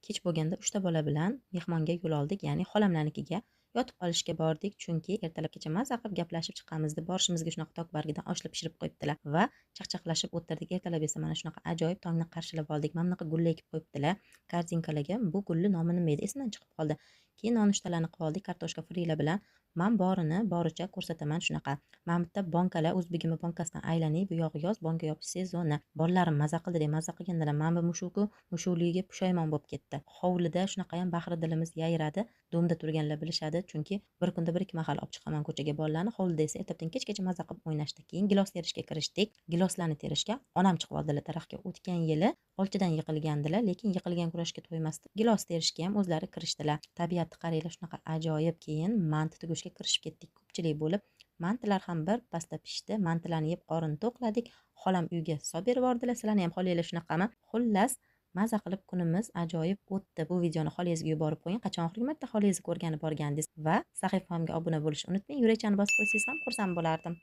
Kech bo'lganda 3 ta bola bilan mehmonga yo'l oldik, ya'ni xolamlarnikiga yotib qolishga bordik, chunki ertalabgacha maza qilib gaplashib chiqamiz deb borishimizga shunaqa tok bargidan oshli pishirib qo'yibdilar va chaqchaqlashib o'tirdik. Ertalab esa mana shunaqa ajoyib tongni qarshilab oldik. Mana bunaqa gullar ekib qo'yibdilar korzinkalarga. Bu gulni nomi nima edi, esimdan chiqib qoldi. Keyin nonushtalarni qilib oldik kartoshka frilar bilan. Man borini boricha ko'rsataman shunaqa. Mana bitta bonkalar o'zbegimni bonkasidan aylanay, bu yog'i yoz, bonka yopish sezoni. Bolalarim maza qildi deb maza qilgandilar. Mana bu mushuku mushukligiga pushaymon bo'lib ketdi. Hovlida shunaqa ham bahri dilimiz yayradi. Domda turganlar bilishadi, chunki bir kunda 1-2 mahal olib chiqaman ko'chaga bolalarni. Hovlida esa ertalabdan kechgacha maza qilib o'ynashdi. Keyin gilos terishga kirishdik. Giloslarni terishga onam chiqib oldilar daraxtga. O'tgan yili olchidan yiqilgandilar, lekin yiqilgan kurashga to'ymasdi. Gilos terishga ham o'zlari kirishdilar. Tabiatni qaranglar, shunaqa ajoyib. Keyin manti tugishga kirishib ketdik ko'pchilik bo'lib. Mantilar ham bir pasda pishdi. Mantilarni yeb qorin to'qladik. Xolam uyga solib berib yubordilar. Sizlarni ham xolanglar shunaqami? Xullas, maza qilib kunimiz ajoyib o'tdi. Bu videoni xolangizga yuborib qo'ying. Qachon oxirgi marta xolangizni ko'rgani borgandingiz va sahifamga obuna bo'lishni unutmang. Yurakchani bosib qo'ysangiz ham xursand bo'lardim.